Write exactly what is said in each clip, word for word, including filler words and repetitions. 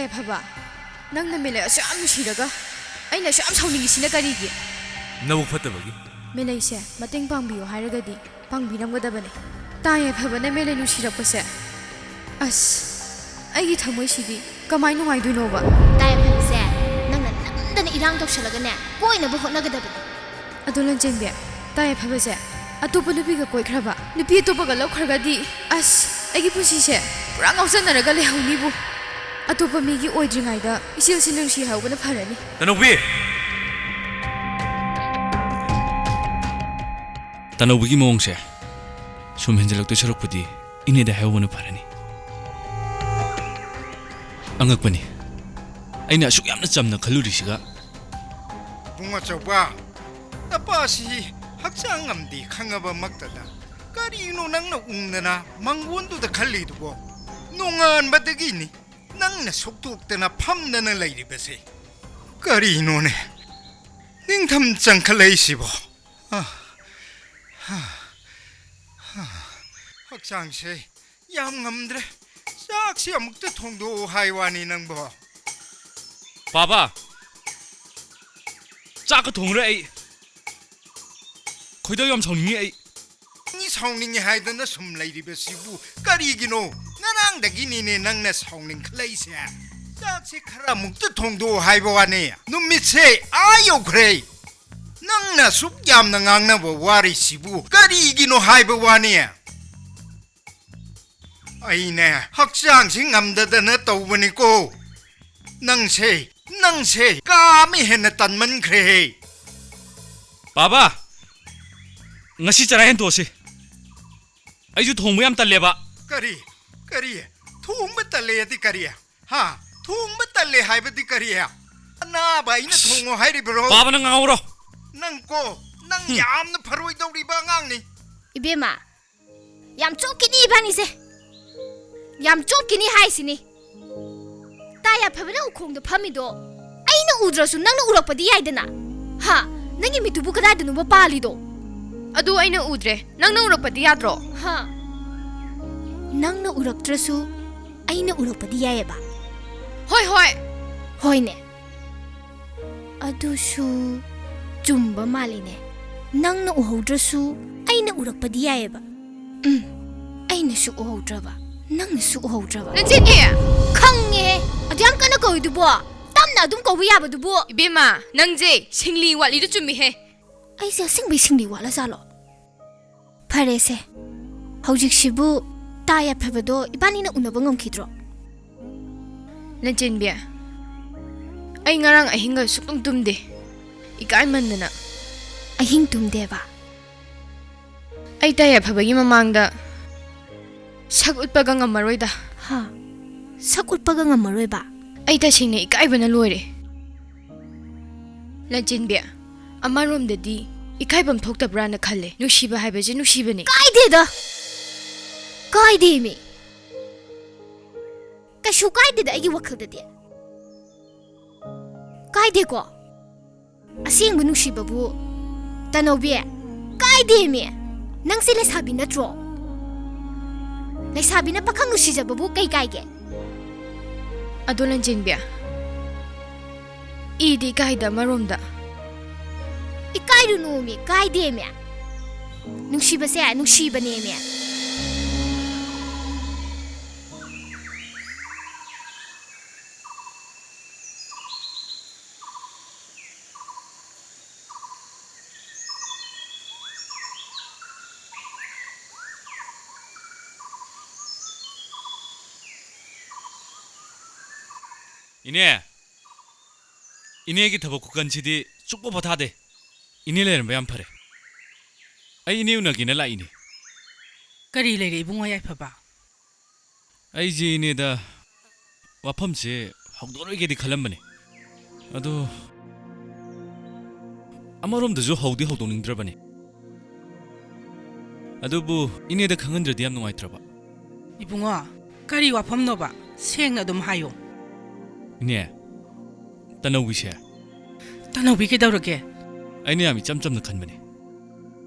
ꯌꯥꯏꯐꯕ, ꯅꯪꯅ ꯃꯦꯂꯩ ꯑꯁꯨꯛ ꯌꯥꯝ ꯅꯨꯡꯁꯤꯔꯒ ꯑꯩꯅ ꯑꯁꯨꯛ ꯌꯥꯝ ꯁꯥꯎꯅꯤꯡꯉꯤꯁꯤꯅ ꯀꯔꯤꯒꯤ? ꯅꯕꯨꯛ ꯐꯠꯇꯕꯒꯤ꯫ ꯃꯦꯂꯩꯁꯦ ꯃꯇꯦꯡ ꯄꯥꯡꯕꯤꯌꯨ ꯍꯥꯏꯔꯒꯗꯤ ꯄꯥꯡꯕꯤꯔꯝꯒꯗꯕꯅꯦ꯫ ꯇꯥ ꯌꯥꯏꯐꯕꯅ ꯃꯦꯂꯩ ꯅꯨꯡꯁꯤꯔꯛꯄꯁꯦ, ꯑꯁ, ꯑꯩꯒꯤ ꯊꯃꯣꯏꯁꯤꯗꯤ ꯀꯃꯥꯏ ꯅꯨꯡꯉꯥꯏꯗꯣꯏꯅꯣꯕ? ꯇꯥ ꯌꯥꯏꯐꯕꯁꯦ ꯅꯪꯅ ꯅꯝꯗꯅ ꯏꯔꯥꯡ ꯇꯧꯁꯜꯂꯒꯅꯦ ꯀꯣꯏꯅꯕ ꯍꯣꯠꯅꯒꯗꯕꯅꯦ꯫ ꯑꯗꯣ ꯂꯟꯆꯦꯟꯕꯤ, ꯇꯥ ꯌꯥꯏꯐꯕꯁꯦ ꯑꯇꯣꯞꯄ ꯅꯨꯄꯤꯒ ꯀꯣꯏꯈ꯭ꯔꯕ? ꯅꯨꯄꯤ ꯑꯇꯣꯞꯄꯒ ꯂꯧꯈ꯭ꯔꯒꯗꯤ, ꯑꯁ, ꯑꯩꯒꯤ ꯄꯨꯟꯁꯤꯁꯦ ꯄꯨꯔꯥ ꯉꯥꯎꯁꯟꯅꯔꯒ ꯂꯩꯍꯧꯅꯤꯕꯨ꯫ ꯑꯇꯣꯞꯄ ꯃꯤꯒꯤ ꯑꯣꯏꯗ꯭ꯔꯤꯉꯩꯗ ꯏꯆꯦꯜꯁꯤ ꯅꯨꯡꯁꯤ ꯍꯧꯕꯅ ꯐꯔꯅꯤ꯫ ꯇꯅꯧꯕꯤ! ꯇꯅꯧꯕꯤꯒꯤ ꯃꯑꯣꯡꯁꯦ ꯁꯨꯝ ꯍꯦꯟꯖꯜꯂꯛꯇꯣꯏ ꯁꯔꯨꯛꯄꯨꯗꯤ ꯏꯅꯦꯗ ꯍꯥꯏꯍꯧꯕꯅ ꯐꯔꯅꯤ꯫ ꯑꯉꯛꯄꯅꯤ, ꯑꯩꯅ ꯑꯁꯨꯛ ꯌꯥꯝꯅ ꯆꯝꯅ ꯈꯜꯂꯨꯔꯤꯁꯤꯒ꯫ ꯏꯕꯨꯡ ꯑꯆꯧꯕ, ꯅꯄꯥꯁꯤ ꯍꯛꯆꯥꯡ ꯉꯝꯗꯦ ꯈꯪꯉꯕꯃꯛꯇꯗ ꯀꯔꯤꯅꯣ ꯅꯪꯅ ꯎꯪꯗꯅ ꯃꯪꯒꯣꯟꯗꯨꯗ ꯈꯜꯂꯤꯗꯨꯕꯣ? ꯅꯣꯡꯉꯥꯟꯕꯗꯒꯤꯅꯤ ꯅꯪꯅ ꯁꯣꯛꯇꯣꯛꯇꯅ ꯐꯝꯗꯅ ꯂꯩꯔꯤꯕꯁꯦ꯫ ꯀꯔꯤꯅꯣꯅꯦ ꯅꯤꯡꯊꯝ ꯆꯪꯈꯠꯂꯛꯏꯁꯤꯕꯣ? ꯑ, ꯍ, ꯍ, ꯍꯛꯆꯥꯡꯁꯦ ꯌꯥꯝ ꯉꯝꯗ꯭ꯔꯦ꯫ ꯆꯥꯛꯁꯤ ꯑꯃꯨꯛꯇ ꯊꯣꯡꯗꯣꯛꯑꯣ ꯍꯥꯏ ꯋꯥꯅꯤ ꯅꯪꯕꯣ꯫ ꯄꯥꯕ, ꯆꯥꯛꯀ ꯊꯣꯡꯉꯔꯣꯏ ꯑꯩ꯫ ꯈꯣꯏꯗꯧ ꯌꯥꯝ ꯁꯥꯎꯅꯤꯡꯉꯤ ꯑꯩ꯫ ꯃꯤ ꯁꯥꯎꯅꯤꯡꯉꯤ ꯍꯥꯏꯗꯅ ꯁꯨꯝ ꯂꯩꯔꯤꯕꯁꯤꯕꯨ ꯀꯔꯤꯒꯤꯅꯣ? ꯉꯔꯥꯡꯗꯒꯤꯅꯤꯅꯦ ꯅꯪꯅ ꯁꯥꯎꯅꯤꯡꯈꯠꯂꯛꯏꯁꯦ꯫ ꯆꯥꯛꯁꯤ ꯈꯔ ꯑꯃꯨꯛꯇ ꯊꯣꯡꯗꯣꯛꯑꯣ ꯍꯥꯏꯕ ꯋꯥꯅꯤ꯫ ꯅꯨꯃꯤꯠꯁꯦ ꯑꯥ ꯌꯧꯈ꯭ꯔꯦ꯫ ꯅꯪꯅ ꯑꯁꯨꯛ ꯌꯥꯝꯅ ꯉꯥꯡꯅꯕ ꯋꯥꯔꯤꯁꯤꯕꯨ ꯀꯔꯤꯒꯤꯅꯣ ꯍꯥꯏꯕ ꯋꯥꯅꯤ? ꯑꯩꯅꯦ ꯍꯛꯆꯥꯡꯁꯤ ꯉꯝꯗꯗꯅ ꯇꯧꯕꯅꯤꯀꯣ꯫ ꯅꯪꯁꯦ, ꯅꯪꯁꯦ ꯀꯥ ꯑꯃ ꯍꯦꯟꯅ ꯇꯟꯃꯟꯈ꯭ꯔꯦꯍꯦ꯫ ꯄꯥꯕ, ꯉꯁꯤ ꯆꯔꯥ ꯍꯦꯟꯇꯣꯛꯑꯁꯤ꯫ ꯑꯩꯁꯨ ꯊꯣꯡꯕ ꯌꯥꯝ ꯇꯜꯂꯦꯕ꯫ ꯀꯔꯤ? ꯀꯔꯤ? ꯊꯣꯡꯕ ꯇꯜꯂꯦꯗꯤ ꯀꯔꯤ? ꯍꯥ? ꯊꯣꯡꯕ ꯇꯜꯂꯦ ꯍꯥꯏꯕꯗꯤ ꯀꯔꯤ? ꯑꯅꯥꯕ ꯑꯩꯅ ꯑꯁ! ꯊꯣꯡꯉꯣ ꯍꯥꯏꯔꯤꯕ꯭ꯔꯣ? ꯄꯥꯕ, ꯅꯪ ꯉꯥꯎꯔꯣ꯫ ꯅꯪ ꯀꯣ, ꯅꯪ ꯍꯨꯝ꯫ ꯌꯥꯝꯅ ꯐꯔꯣꯏꯗꯧꯔꯤꯕ ꯑꯉꯥꯡꯅꯤ꯫ ꯏꯕꯦꯝꯃ, ꯌꯥꯝ ꯆꯣꯞꯈꯤꯅꯤ ꯏꯕꯥꯅꯤꯁꯦ꯫ ꯌꯥꯝ ꯆꯣꯞꯈꯤꯅꯤ ꯍꯥꯏꯁꯤꯅꯤ꯫ ꯇꯥ ꯌꯥꯏꯐꯕꯅ ꯎꯈꯣꯡꯗ ꯐꯝꯃꯤꯗꯣ ꯑꯩꯅ ꯎꯗ꯭ꯔꯁꯨ ꯅꯪꯅ ꯎꯔꯛꯄꯗꯤ ꯌꯥꯏꯗꯅ꯫ ꯍꯥ? ꯅꯪꯒꯤ ꯃꯤꯠꯇꯨꯕꯨ ꯀꯗꯥꯏꯗꯅꯣꯕ ꯄꯥꯜꯂꯤꯗꯣ? ꯑꯗꯨ ꯑꯩꯅ ꯎꯗ꯭ꯔꯦ, ꯅꯪꯅ ꯎꯔꯛꯄꯗꯤ ꯌꯥꯗ꯭ꯔꯣ? ꯍꯥ? ꯅꯪꯅ ꯎꯔꯛꯇ꯭ꯔꯁꯨ ꯑꯩꯅ ꯎꯔꯛꯄꯗꯤ ꯌꯥꯏꯌꯦꯕ꯫ ꯍꯣꯏ, ꯍꯣꯏ꯫ ꯍꯣꯏꯅꯦ꯫ ꯑꯗꯨꯁꯨ ꯆꯨꯝꯕ ꯃꯥꯜꯂꯤꯅꯦ꯫ ꯅꯪꯅ ꯎꯍꯧꯗ꯭ꯔꯁꯨ ꯑꯩꯅ ꯎꯔꯛꯄꯗꯤ ꯌꯥꯏꯌꯦꯕ꯫ ꯎꯝ, ꯑꯩꯅꯁꯨ ꯎꯍꯧꯗ꯭ꯔꯕ, ꯅꯪꯅꯁꯨ ꯎꯍꯧꯗ꯭ꯔꯕ꯫ ꯅꯆꯤꯟꯗꯤ! ꯈꯪꯉꯦ꯫ ꯑꯗꯨ ꯌꯥꯝ ꯀꯟꯅ ꯀꯧꯏꯗꯨꯕꯣ? ꯇꯞꯅ ꯑꯗꯨꯝ ꯀꯧꯕ ꯌꯥꯕꯗꯨꯕꯨ꯫ ꯏꯕꯦꯝꯃ, ꯅꯪꯁꯦ ꯁꯤꯡꯂꯤ ꯋꯥꯠꯂꯤꯗꯣ ꯆꯨꯝꯃꯤꯍꯦ꯫ ꯑꯩꯁꯦ ꯑꯁꯦꯡꯕꯩ ꯁꯤꯡꯂꯤ ꯋꯥꯠꯂꯖꯥꯠꯂꯣ? ꯐꯔꯦꯁꯦ, ꯍꯧꯖꯤꯛꯁꯤꯕꯨ ꯇꯥ ꯌꯥꯏꯐꯕꯗꯣ ꯏꯕꯥꯅꯤꯅ ꯎꯅꯕ ꯉꯝꯈꯤꯗ꯭ꯔꯣ? ꯂꯟꯆꯦꯟꯕꯤ, ꯑꯩ ꯉꯔꯥꯡ ꯑꯍꯤꯡꯒ ꯁꯨꯛꯇꯨꯝ ꯇꯨꯝꯗꯦ, ꯏꯀꯥꯏꯃꯟꯗꯅ꯫ ꯑꯍꯤꯡ ꯇꯨꯝꯗꯦꯕ? ꯑꯩ ꯇꯥ ꯌꯥꯏꯐꯕꯒꯤ ꯃꯃꯥꯡꯗ ꯁꯛ ꯎꯠꯄꯒ ꯉꯝꯃꯔꯣꯏꯗ꯫ ꯍꯥ? ꯁꯛ ꯎꯠꯄꯒ ꯉꯝꯃꯔꯣꯏꯕ? ꯑꯩ ꯇꯁꯦꯡꯅ ꯏꯀꯥꯏꯕꯅ ꯂꯣꯏꯔꯦ꯫ ꯂꯟꯆꯦꯟꯕꯤ, ꯑꯃꯔꯣꯝꯗꯗꯤ ꯏꯀꯥꯏꯐꯝ ꯊꯣꯛꯇꯕ꯭ꯔꯥꯅ ꯈꯜꯂꯦ꯫ ꯅꯨꯡꯁꯤꯕ ꯍꯥꯏꯕꯁꯦ ꯅꯨꯡꯁꯤꯕꯅꯦ꯫ ꯀꯥꯏꯗꯦꯗ! ꯀꯥꯏꯗꯦꯃꯤ! ꯀꯩꯁꯨ ꯀꯥꯏꯗꯦꯗ ꯑꯩꯒꯤ ꯋꯥꯈꯜꯗꯗꯤ꯫ ꯀꯥꯏꯗꯦꯀꯣ? ꯑꯁꯦꯡꯕ ꯅꯨꯡꯁꯤꯕꯕꯨ, ꯇꯅꯧꯕꯤ, ꯀꯥꯏꯗꯦꯃꯤ꯫ ꯅꯪꯁꯦ ꯂꯩꯁꯥꯕꯤ ꯅꯠꯇ꯭ꯔꯣ? ꯂꯩꯁꯥꯕꯤꯅ ꯄꯥꯈꯪ ꯅꯨꯡꯁꯤꯖꯕꯕꯨ ꯀꯩ ꯀꯥꯏꯒꯦ? ꯑꯗꯣ ꯂꯟꯆꯦꯟꯕꯤ, ꯏꯗꯤ ꯏꯀꯥꯏꯗ ꯑꯃꯔꯣꯝꯗ꯫ ꯏꯀꯥꯏꯔꯨꯅꯨꯃꯤ, ꯀꯥꯏꯗꯦꯃꯤ꯫ ꯅꯨꯡꯁꯤꯕꯁꯦ ꯅꯨꯡꯁꯤꯕꯅꯦꯃꯤ꯫ ꯏꯅꯦ, ꯏꯅꯦꯒꯤ ꯊꯕꯛ ꯈꯨꯀꯟꯁꯤꯗꯤ ꯁꯨꯛꯄꯣ ꯄꯣꯊꯥꯗꯦ꯫ ꯏꯅꯦ ꯂꯩꯔꯝꯕ ꯌꯥꯝ ꯐꯔꯦ꯫ ꯑꯩ ꯏꯅꯦ ꯎꯅꯒꯦꯅ ꯂꯥꯛꯏꯅꯦ꯫ ꯀꯔꯤ ꯂꯩꯔꯦ ꯏꯕꯨꯡꯉꯣ ꯌꯥꯏꯐꯕ? ꯑꯩꯁꯦ ꯏꯅꯦꯗ ꯋꯥꯐꯝꯁꯦ ꯍꯧꯗꯣꯔꯣꯏꯒꯦꯗꯤ ꯈꯜꯂꯝꯕꯅꯦ꯫ ꯑꯗꯣ ꯑꯃꯔꯣꯝꯗꯁꯨ ꯍꯧꯗꯤ ꯍꯧꯗꯣꯛꯅꯤꯡꯗ꯭ꯔꯕꯅꯦ꯫ ꯑꯗꯨꯕꯨ ꯏꯅꯦꯗ ꯈꯪꯍꯟꯗ꯭ꯔꯗꯤ ꯌꯥꯝ ꯅꯨꯡꯉꯥꯏꯇ꯭ꯔꯕ꯫ ꯏꯕꯨꯡꯉꯣ, ꯀꯔꯤ ꯋꯥꯐꯝꯅꯣꯕ? ꯁꯦꯡꯅ ꯑꯗꯨꯝ ꯍꯥꯏꯌꯣ꯫ ꯏꯅꯦ, ꯇꯅꯧꯕꯤꯁꯦ꯫ ꯇꯅꯧꯕꯤ ꯀꯩꯗꯧꯔꯒꯦ? ꯑꯩꯅ ꯌꯥꯝ ꯏꯆꯝ ꯆꯝꯅ ꯈꯟꯕꯅꯦ꯫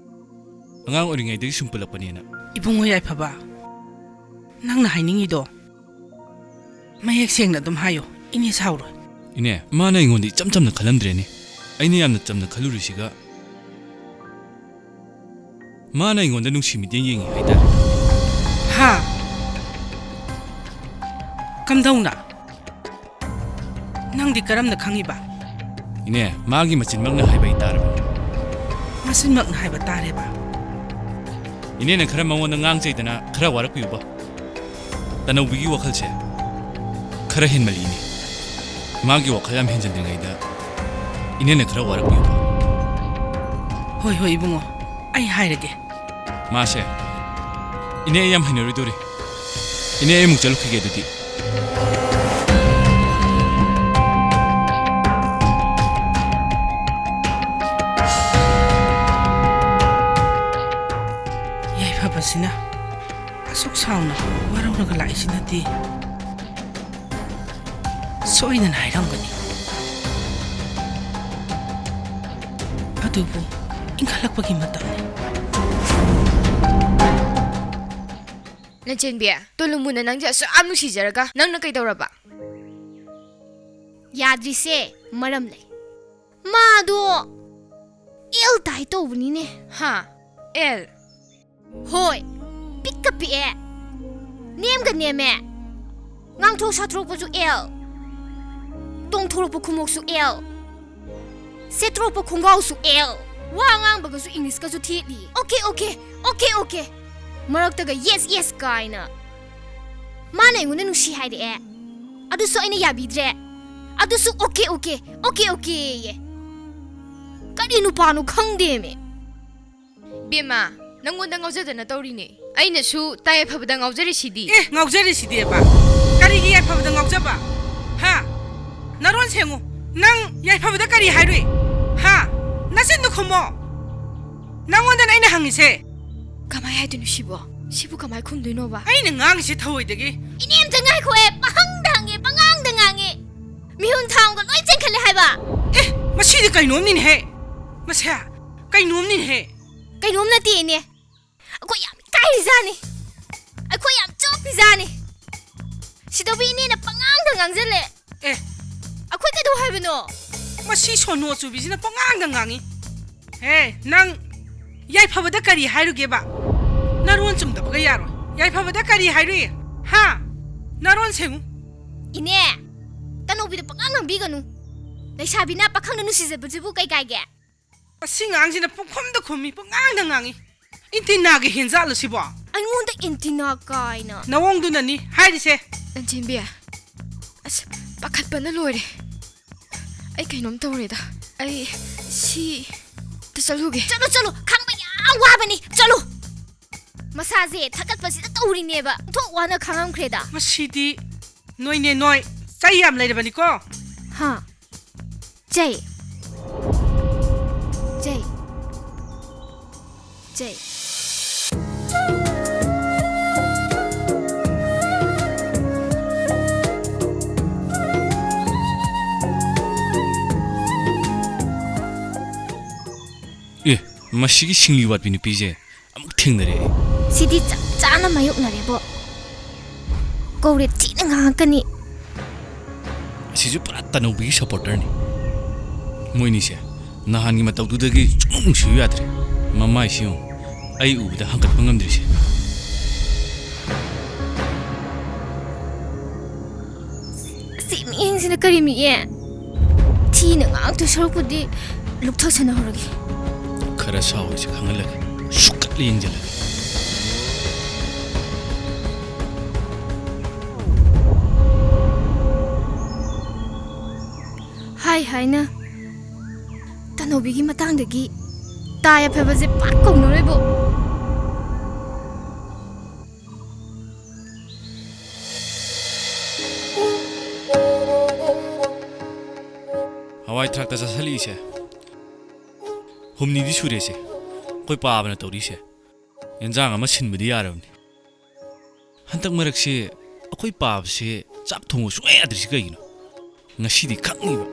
ꯑꯉꯥꯡ ꯑꯣꯏꯔꯤꯉꯩꯗꯒꯤ ꯁꯨꯝ ꯄꯨꯜꯂꯛꯄꯅꯦꯅ꯫ ꯏꯕꯨꯡꯉꯣ ꯌꯥꯏꯐꯕ, ꯅꯪꯅ ꯍꯥꯏꯅꯤꯡꯉꯤꯗꯣ ꯃꯌꯦꯛ ꯁꯦꯡꯅ ꯑꯗꯨꯝ ꯍꯥꯏꯌꯣ꯫ ꯏꯅꯦ ꯁꯥꯎꯔꯣꯏ꯫ ꯏꯅꯦ, ꯃꯥꯅ ꯑꯩꯉꯣꯟꯗ ꯏꯆꯝ ꯆꯝꯅ ꯈꯜꯂꯝꯗ꯭ꯔꯦꯅꯦ꯫ ꯑꯩꯅ ꯌꯥꯝꯅ ꯆꯝꯅ ꯈꯜꯂꯨꯔꯤꯁꯤꯒ꯫ ꯃꯥꯅ ꯑꯩꯉꯣꯟꯗ ꯅꯨꯡꯁꯤ ꯃꯤꯠꯌꯦꯡ ꯌꯦꯡꯉꯤ ꯍꯥꯏꯇꯥꯔꯦ꯫ ꯍꯥ? ꯀꯝꯗꯧꯅ? ꯅꯪꯗꯤ ꯀꯔꯝꯅ ꯈꯪꯉꯤꯕ? ꯏꯅꯦ, ꯃꯥꯒꯤ ꯃꯆꯤꯟꯃꯛꯅ ꯍꯥꯏꯕ ꯑꯩ ꯇꯥꯔꯕꯅꯤ꯫ ꯃꯆꯤꯟꯃꯛꯅ ꯍꯥꯏꯕ ꯇꯥꯔꯦꯕ? ꯏꯅꯦꯅ ꯈꯔ ꯃꯉꯣꯟꯗ ꯉꯥꯡ ꯆꯩꯗꯅ ꯈꯔ ꯋꯥꯔꯛꯄꯤꯌꯨꯕ꯫ ꯇꯅꯧꯕꯤꯒꯤ ꯋꯥꯈꯜꯁꯦ ꯈꯔ ꯍꯦꯟꯃꯜꯂꯤꯅꯦ꯫ ꯃꯥꯒꯤ ꯋꯥꯈꯜ ꯌꯥꯝ ꯍꯦꯟꯖꯟꯗ꯭ꯔꯤꯉꯩꯗ ꯏꯅꯦꯅ ꯈꯔ ꯋꯥꯔꯛꯄꯤꯌꯨꯕ꯫ ꯍꯣꯏ, ꯍꯣꯏ, ꯏꯕꯨꯡꯉꯣ, ꯑꯩ ꯍꯥꯏꯔꯒꯦ꯫ ꯃꯥꯁꯦ, ꯏꯅꯦ, ꯑꯩ ꯌꯥꯝ ꯍꯩꯅꯔꯣꯏꯗꯧꯔꯤ꯫ ꯏꯅꯦ, ꯑꯩ ꯑꯃꯨꯛ ꯆꯠꯂꯨꯈꯤꯒꯦ ꯑꯗꯨꯗꯤ꯫ ꯌꯥꯏꯐꯕꯁꯤꯅ ꯑꯁꯨꯛ ꯁꯥꯎꯅ ꯋꯥꯔꯧꯔꯒ ꯂꯥꯛꯏꯁꯤꯅꯗꯤ꯫ ꯁꯣꯏꯗꯅ ꯍꯥꯏꯔꯝꯒꯅꯤ꯫ ꯑꯗꯨꯕꯨ ꯏꯟꯈꯠꯂꯛꯄꯒꯤ ꯃꯇꯝꯅꯤ꯫ ꯅꯆꯦꯟꯕꯤ, ꯇꯣꯂꯨꯃꯨꯅ ꯅꯪꯁꯦ ꯑꯁꯨꯛ ꯌꯥꯝ ꯅꯨꯡꯁꯤꯖꯔꯒ ꯅꯪꯅ ꯀꯩꯗꯧꯔꯕ? ꯌꯥꯗ꯭ꯔꯤꯁꯦ ꯃꯔꯝ ꯂꯩ꯫ ꯃꯥꯗꯣ ꯑꯦꯜ ꯇꯥꯏ ꯇꯧꯕꯅꯤꯅꯦ꯫ ꯍꯥ? ꯑꯦꯜ? ꯍꯣꯏ, ꯄꯤꯛꯀ ꯄꯤꯛꯑꯦ, ꯅꯦꯝꯒ ꯅꯦꯝꯃꯦ, ꯉꯥꯡꯊꯣꯛ ꯁꯥꯊꯣꯔꯛꯄꯁꯨ ꯑꯦꯜ, ꯇꯣꯡꯊꯣꯔꯛꯄ ꯈꯣꯡꯎꯞꯁꯨ ꯑꯦꯜ, ꯁꯦꯠꯇꯣꯔꯛꯄ ꯈꯣꯡꯒ꯭ꯔꯥꯎꯁꯨ ꯑꯦꯜ, ꯋꯥ ꯉꯥꯡꯕꯒꯁꯨ ꯏꯪꯂꯤꯁꯀꯁꯨ ꯊꯦꯠꯂꯤ꯫ Okay, okay, okay, okay. ꯃꯔꯛꯇꯒ ꯌꯦꯁ, ꯌꯦꯁ ꯀꯥꯏꯅ꯫ ꯃꯥꯅ ꯑꯩꯉꯣꯟꯗ ꯅꯨꯡꯁꯤ ꯍꯥꯏꯔꯛꯑꯦ, ꯑꯗꯨꯁꯨ ꯑꯩꯅ ꯌꯥꯕꯤꯗ꯭ꯔꯦ, ꯑꯗꯨꯁꯨ ꯑꯣꯀꯦ, ꯑꯣꯀꯦ, ꯑꯣꯀꯦ, ꯑꯣꯀꯦ ꯌꯦ꯫ ꯀꯔꯤ ꯅꯨꯄꯥꯅꯣ ꯈꯪꯗꯦꯃꯦ꯫ ꯕꯦꯝꯃ, ꯅꯪꯉꯣꯟꯗ ꯉꯥꯎꯖꯗꯅ ꯇꯧꯔꯤꯅꯦ꯫ ꯑꯩꯅꯁꯨ ꯇꯥꯏ ꯑꯐꯕꯗ ꯉꯥꯎꯖꯔꯤꯁꯤꯗꯤ꯫ ꯑꯦ, ꯉꯥꯎꯖꯔꯤꯁꯤꯗꯤꯕ? ꯀꯔꯤꯒꯤ ꯌꯥꯏꯐꯕꯗ ꯉꯥꯎꯖꯕ? ꯍꯥ? ꯅꯔꯣꯟ ꯁꯦꯡꯉꯨ꯫ ꯅꯪ ꯌꯥꯏꯐꯕꯗ ꯀꯔꯤ ꯍꯥꯏꯔꯨꯏ? ꯍꯥ? ꯅꯆꯤꯟꯗꯨ ꯈꯨꯝꯃꯣ꯫ ꯅꯪꯉꯣꯟꯗꯅ ꯑꯩꯅ ꯍꯪꯉꯤꯁꯦ꯫ ꯀꯃꯥꯏ ꯍꯥꯏꯗꯣꯏꯅꯣ ꯁꯤꯕꯣ? ꯁꯤꯕꯨ ꯀꯃꯥꯏ ꯈꯨꯝꯗꯣꯏꯅꯣꯕ? ꯑꯩꯅ ꯉꯥꯡꯉꯤꯁꯦ ꯊꯧꯑꯣꯏꯗꯒꯤ꯫ ꯏꯅꯦꯝꯆꯥ ꯉꯥꯏꯈꯣꯑꯦ, ꯄꯪꯍꯪꯗ ꯍꯪꯉꯦ, ꯄꯪꯉꯥꯡꯗ ꯉꯥꯡꯉꯦ꯫ ꯃꯤꯍꯨꯟ ꯊꯥꯎꯒ ꯂꯣꯏ ꯆꯦꯟꯈꯠꯂꯦ ꯍꯥꯏꯕ꯫ ꯑꯦ, ꯃꯁꯤꯗꯤ ꯀꯩꯅꯣꯝꯅꯤꯅꯦꯍꯦ꯫ ꯃꯁꯦ, ꯀꯩꯅꯣꯝꯅꯤꯅꯦꯍꯦ꯫ ꯀꯩꯅꯣꯝ ꯅꯠꯇꯦ ꯏꯅꯦ꯫ ꯑꯩꯈꯣꯏ ꯌꯥꯝ ꯏꯀꯥꯏꯔꯤꯖꯥꯠꯅꯤ꯫ ꯑꯩꯈꯣꯏ ꯌꯥꯝ ꯆꯣꯞꯄꯤꯖꯥꯠꯅꯤ꯫ ꯁꯤꯗꯕꯨ ꯏꯅꯦꯅ ꯄꯉꯥꯡꯗ ꯉꯥꯡꯖꯜꯂꯦ꯫ ꯑꯦ, ꯑꯩꯈꯣꯏ ꯀꯩꯗꯧ ꯍꯥꯏꯕꯅꯣ? ꯃꯁꯤ ꯁꯣꯅꯣ ꯆꯨꯕꯤꯁꯤꯅ ꯄꯉꯥꯡꯗ ꯉꯥꯡꯉꯤ꯫ ꯍꯦ, ꯅꯪ ꯌꯥꯏꯐꯕꯗ ꯀꯔꯤ ꯍꯥꯏꯔꯨꯒꯦꯕ? ꯅꯔꯣꯟ ꯆꯨꯝꯗꯕꯒ ꯌꯥꯔꯣꯏ꯫ ꯌꯥꯏꯐꯕꯗ ꯀꯔꯤ ꯍꯥꯏꯔꯨꯏ? ꯍꯥ? ꯅꯔꯣꯟ ꯁꯦꯡꯉꯨ꯫ ꯏꯅꯦ, ꯇꯅꯧꯕꯤꯗ ꯄꯉꯥꯡ ꯉꯥꯡꯕꯤꯒꯅꯨ꯫ ꯂꯩꯁꯥꯕꯤꯅ ꯄꯥꯈꯪꯅ ꯅꯨꯡꯁꯤꯖꯕꯁꯤꯕꯨ ꯀꯩ ꯀꯥꯏꯒꯦ? ꯃꯁꯤ ꯉꯥꯡꯁꯤꯅ ꯄꯨꯡꯈꯨꯝꯗ ꯈꯨꯝꯃꯤ, ꯄꯨꯡꯉꯥꯡꯗ ꯉꯥꯡꯉꯤ꯫ ꯏꯟꯇꯤꯅꯥꯒ ꯍꯦꯟꯖꯥꯠꯂꯣ ꯁꯤꯕꯣ? ꯑꯩꯉꯣꯟꯗ ꯏꯟꯇꯤꯅꯥ ꯀꯥꯏꯅ꯫ ꯅꯋꯣꯡꯗꯨꯅꯅꯤ ꯍꯥꯏꯔꯤꯁꯦ꯫ ꯂꯟꯆꯦꯟꯕꯤ, ꯑꯁ, ꯄꯥꯈꯠꯄꯅ ꯂꯣꯏꯔꯦ꯫ ꯑꯩ ꯀꯩꯅꯣꯝ ꯇꯧꯔꯦꯗ꯫ ꯑꯩ ꯁꯤ ꯇ ꯆꯠꯂꯨꯒꯦ꯫ ꯆꯠꯂꯨ, ꯆꯠꯂꯨ, ꯈꯥꯡꯕ ꯌꯥꯝ ꯋꯥꯕꯅꯤ, ꯆꯠꯂꯨ꯫ ꯃꯁꯥꯁꯦ ꯊꯥꯒꯠꯄꯁꯤꯗ ꯇꯧꯔꯤꯅꯦꯕ꯫ ꯊꯣꯛ ꯋꯥꯅ ꯈꯥꯡꯉꯝꯈ꯭ꯔꯦꯗ꯫ ꯃꯁꯤꯗꯤ ꯅꯣꯏꯅꯦ ꯅꯣꯏ꯫ ꯆꯩ ꯌꯥꯝ ꯂꯩꯔꯕꯅꯤꯀꯣ꯫ ꯍꯥ? ꯆꯩ꯫ ꯆꯩ꯫ ꯆꯩ꯫ ꯑꯦ, ꯃꯁꯤꯒꯤ ꯁꯤꯡꯂꯤ ꯋꯥꯠꯄꯤ ꯅꯨꯄꯤꯁꯦ ꯑꯃꯨꯛ ꯊꯦꯡꯅꯔꯦ ꯑꯩ꯫ ꯁꯤꯗꯤ ꯆꯞ ꯆꯥꯅ ꯃꯥꯌꯣꯛꯅꯔꯦꯕꯣ꯫ ꯀꯧꯔꯦ ꯊꯤꯅ ꯉꯥꯡꯉꯛꯀꯅꯤ꯫ ꯑꯁꯤꯁꯨ ꯄꯨꯔꯥ ꯇꯅꯧꯕꯤꯒꯤ supporterꯅꯤ꯫ ꯃꯣꯏꯅꯤꯁꯦ ꯅꯍꯥꯟꯒꯤ ꯃꯇꯧꯗꯨꯗꯒꯤ ꯁꯨꯡꯅꯨꯡ ꯅꯨꯡꯁꯤꯌꯨ ꯌꯥꯗ꯭ꯔꯦ꯫ ꯃꯃꯥꯏꯁꯤ ꯌꯦꯡꯉꯨ, ꯑꯩ ꯎꯕꯗ ꯍꯪꯒꯠꯄ ꯉꯝꯗ꯭ꯔꯤꯁꯦ꯫ ꯁꯤ ꯃꯤꯠꯌꯦꯡꯁꯤꯅ ꯀꯔꯤ ꯃꯤꯠꯌꯦꯡ? ꯊꯤꯅ ꯉꯥꯡꯗꯣꯏ ꯁꯔꯨꯛꯄꯨꯗꯤ ꯂꯨꯛꯊꯣꯛꯁꯅꯍꯧꯔꯒꯦ꯫ ꯈꯔ ꯁꯥꯎꯔꯤꯁꯦ ꯈꯪꯍꯜꯂꯒꯦ꯫ ꯁꯨꯛꯀꯠꯂ ꯌꯦꯡꯁꯤꯜꯂꯒꯦ꯫ ꯍꯥꯏ ꯍꯥꯏꯅ ꯇꯅꯧꯕꯤꯒꯤ ꯃꯇꯥꯡꯗꯒꯤ ꯇꯥ ꯌꯥꯐꯕꯁꯦ ꯄꯥꯛ ꯀꯧꯅꯔꯣꯏꯕꯣ꯫ ꯍꯋꯥꯏ ꯊ꯭ꯔꯥꯛꯇ ꯆꯥꯁꯤꯜꯂꯛꯏꯁꯦ ꯍꯨꯝꯅꯤꯗꯤ ꯁꯨꯔꯦꯁꯦ꯫ ꯑꯩꯈꯣꯏ ꯄꯥꯕꯅ ꯇꯧꯔꯤꯁꯦ꯫ ꯑꯦꯟꯖꯥꯡ ꯑꯃ ꯁꯤꯟꯕꯗꯤ ꯌꯥꯔꯕꯅꯤ꯫ ꯍꯟꯗꯛ ꯃꯔꯛꯁꯦ ꯑꯩꯈꯣꯏ ꯄꯥꯕꯁꯦ ꯆꯥꯛ ꯊꯣꯡꯕ ꯁꯨꯡꯌꯥ ꯌꯥꯗ꯭ꯔꯤꯁꯤ ꯀꯩꯒꯤꯅꯣ? ꯉꯁꯤꯗꯤ ꯈꯪꯅꯤꯕ꯫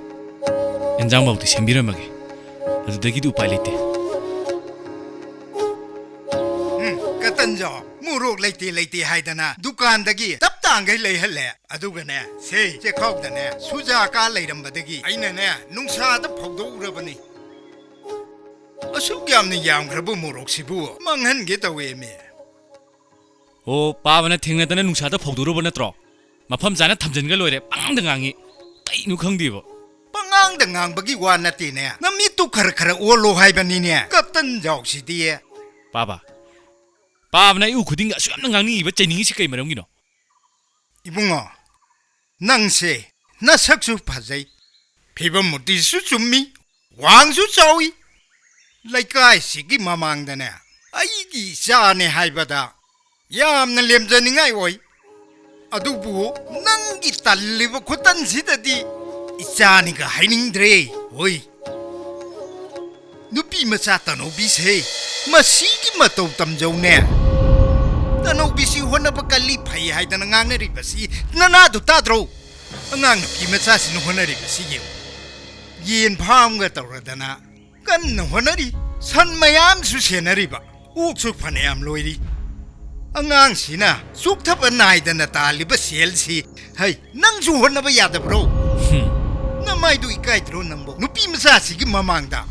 ꯑꯦꯟꯖꯥꯡꯐꯥꯎꯗꯤ ꯁꯦꯝꯕꯤꯔꯝꯃꯒꯦ꯫ ꯑꯗꯨꯗꯒꯤꯗꯤ ꯎꯄꯥꯏ ꯂꯩꯇꯦ꯫ ꯎꯝ, ꯀꯇꯟꯖꯣ, ꯃꯣꯔꯣꯛ ꯂꯩꯇꯦ ꯂꯩꯇꯦ ꯍꯥꯏꯗꯅ ꯗꯨꯀꯥꯟꯗꯒꯤ ꯇꯞ ꯇꯥꯡꯈꯩ ꯂꯩꯍꯜꯂꯦ꯫ ꯑꯗꯨꯒꯅꯦ, ꯁꯦ, ꯆꯦꯈꯥꯎꯗꯅꯦ ꯁꯨꯖꯥ ꯀꯥ ꯂꯩꯔꯝꯕꯗꯒꯤ ꯑꯩꯅꯅꯦ ꯅꯨꯡꯁꯥꯗ ꯐꯧꯗꯣꯛꯎꯔꯕꯅꯤ꯫ ꯑꯁꯨꯛ ꯌꯥꯝꯅ ꯌꯥꯝꯈ꯭ꯔꯕ ꯃꯣꯔꯣꯛꯁꯤꯕꯨ ꯃꯥꯡꯍꯟꯒꯦ ꯇꯧꯋꯦꯃꯤ꯫ ꯑꯣ, ꯄꯥꯕꯅ ꯊꯦꯡꯅꯗꯅ ꯅꯨꯡꯁꯥꯗ ꯐꯧꯗꯣꯔꯨꯕ ꯅꯠꯇ꯭ꯔꯣ? ꯃꯐꯝ ꯆꯥꯅ ꯊꯝꯖꯤꯟꯒ ꯂꯣꯏꯔꯦ꯫ ꯄꯉꯥꯡꯗ ꯉꯥꯡꯉꯤ꯫ ꯀꯩꯅꯣ ꯈꯪꯗꯦꯕ꯫ ꯄꯉꯥꯡꯗ ꯉꯥꯡꯕꯒꯤ ꯋꯥ ꯅꯠꯇꯦꯅꯦ꯫ ꯅꯃꯤꯠꯇꯨ ꯈꯔ ꯈꯔ ꯑꯣꯜꯂꯣ ꯍꯥꯏꯕꯅꯤꯅꯦ꯫ ꯀꯞꯇꯟ ꯌꯥꯎꯁꯤꯗꯤ꯫ ꯄꯥꯕ, ꯄꯥꯕꯅ ꯑꯩ ꯎ ꯈꯨꯗꯤꯡꯒꯤ ꯑꯁꯨꯛ ꯌꯥꯝꯅ ꯉꯥꯡꯅꯤꯡꯉꯤꯕ, ꯆꯩꯅꯤꯡꯉꯤꯁꯤ ꯀꯩ ꯃꯔꯝꯒꯤꯅꯣ? ꯏꯕꯨꯡꯉꯣ, ꯅꯪꯁꯦ ꯅꯁꯛꯁꯨ ꯐꯖꯩ, ꯐꯤꯕꯝ ꯃꯨꯔꯇꯤꯁꯨ ꯆꯨꯝꯃꯤ, ꯋꯥꯡꯁꯨ ꯆꯥꯎꯏ꯫ ꯂꯩꯀꯥꯏꯁꯤꯒꯤ ꯃꯃꯥꯡꯗꯅꯦ ꯑꯩꯒꯤ ꯏꯆꯥꯅꯦ ꯍꯥꯏꯕꯗ ꯌꯥꯝꯅ ꯂꯦꯝꯖꯅꯤꯡꯉꯥꯏ ꯑꯣꯏ꯫ ꯑꯗꯨꯕꯨ ꯅꯪꯒꯤ ꯇꯜꯂꯤꯕ ꯈꯨꯇꯟꯁꯤꯗꯗꯤ ꯏꯆꯥꯅꯤꯒ ꯍꯥꯏꯅꯤꯡꯗ꯭ꯔꯦ꯫ ꯍꯣꯏ, ꯅꯨꯄꯤ ꯃꯆꯥ ꯇꯅꯧꯕꯤꯁꯦ ꯃꯁꯤꯒꯤ ꯃꯇꯧ ꯇꯝꯖꯧꯅꯦ꯫ ꯇꯅꯧꯕꯤꯁꯤ ꯍꯣꯠꯅꯕ ꯀꯜꯂꯤ, ꯐꯩ ꯍꯥꯏꯗꯅ ꯉꯥꯡꯅꯔꯤꯕꯁꯤ ꯅꯅꯥꯗꯨ ꯇꯥꯗ꯭ꯔꯣ? ꯑꯉꯥꯡ ꯅꯨꯄꯤ ꯃꯆꯥꯁꯤꯅ ꯍꯣꯠꯅꯔꯤꯕꯁꯤ ꯌꯦꯡꯉꯨ꯫ ꯌꯦꯟ ꯐꯥꯝꯒ ꯇꯧꯔꯗꯅ ꯀꯟꯅ ꯍꯣꯠꯅꯔꯤ, ꯁꯟ ꯃꯌꯥꯝꯁꯨ ꯁꯦꯟꯅꯔꯤꯕ, ꯑꯣꯛꯁꯨ ꯐꯅꯌꯥꯝ ꯂꯣꯏꯔꯤ꯫ ꯑꯉꯥꯡꯁꯤꯅ ꯆꯣꯛꯊꯕ ꯅꯥꯏꯗꯅ ꯇꯥꯜꯂꯤꯕ ꯁꯦꯜꯁꯤ, ꯍꯩ, ꯅꯪꯁꯨ ꯍꯣꯠꯅꯕ ꯌꯥꯗꯕ꯭ꯔꯣ? ꯍꯨꯝ꯫ ꯅꯃꯥꯏꯗꯨ ꯏꯀꯥꯏꯗ꯭ꯔꯣ ꯅꯪꯕꯨ? ꯅꯨꯄꯤ ꯃꯆꯥꯁꯤꯒꯤ ꯃꯃꯥꯡꯗ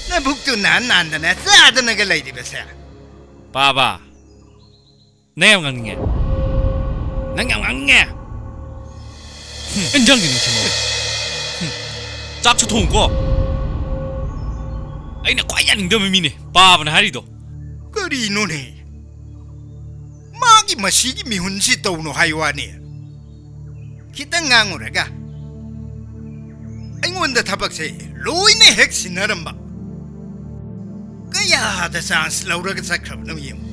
ꯅꯕꯨꯛꯇꯨ ꯅꯥꯟ ꯅꯥꯟꯗꯅ ꯆꯥꯗꯅꯒ ꯂꯩꯔꯤꯕꯁꯦ꯫ ꯄꯥꯕ, ꯅꯪ ꯌꯥꯝ ꯉꯥꯡꯅꯤꯡꯉꯦ꯫ ꯅꯪ ꯌꯥꯝ ꯉꯥꯡꯅꯤꯡꯉꯦ꯫ ꯍꯨꯝ, ꯏꯟꯖꯥꯡꯗꯤ ꯅꯤꯡꯁꯤꯡꯉꯣ꯫ ꯍꯨꯝ, ꯆꯥꯛꯁꯨ ꯊꯣꯡꯉꯨꯀꯣ꯫ ꯑꯩꯅ ꯈ꯭ꯋꯥꯏ ꯌꯥꯅꯤꯡꯗꯕ ꯃꯤꯅꯦ ꯄꯥꯕꯅ ꯍꯥꯏꯔꯤꯗꯣ꯫ ꯀꯔꯤꯅꯣꯅꯦ? ꯃꯥꯒꯤ ꯃꯁꯤꯒꯤ ꯃꯤꯍꯨꯟꯁꯤ ꯇꯧꯅꯣ ꯍꯥꯏ ꯋꯥꯅꯤ꯫ ꯈꯤꯇꯪ ꯉꯥꯡꯉꯨꯔꯒ ꯑꯩꯉꯣꯟꯗ ꯊꯕꯛꯁꯦ ꯂꯣꯏꯅ ꯍꯦꯛ ꯁꯤꯟꯅꯔꯝꯕ꯫ ꯀꯌꯥꯗ ꯆꯥꯟꯁ ꯂꯧꯔꯒ ꯆꯠꯈ꯭ꯔꯕꯅꯣ ꯌꯦꯡꯉꯨ꯫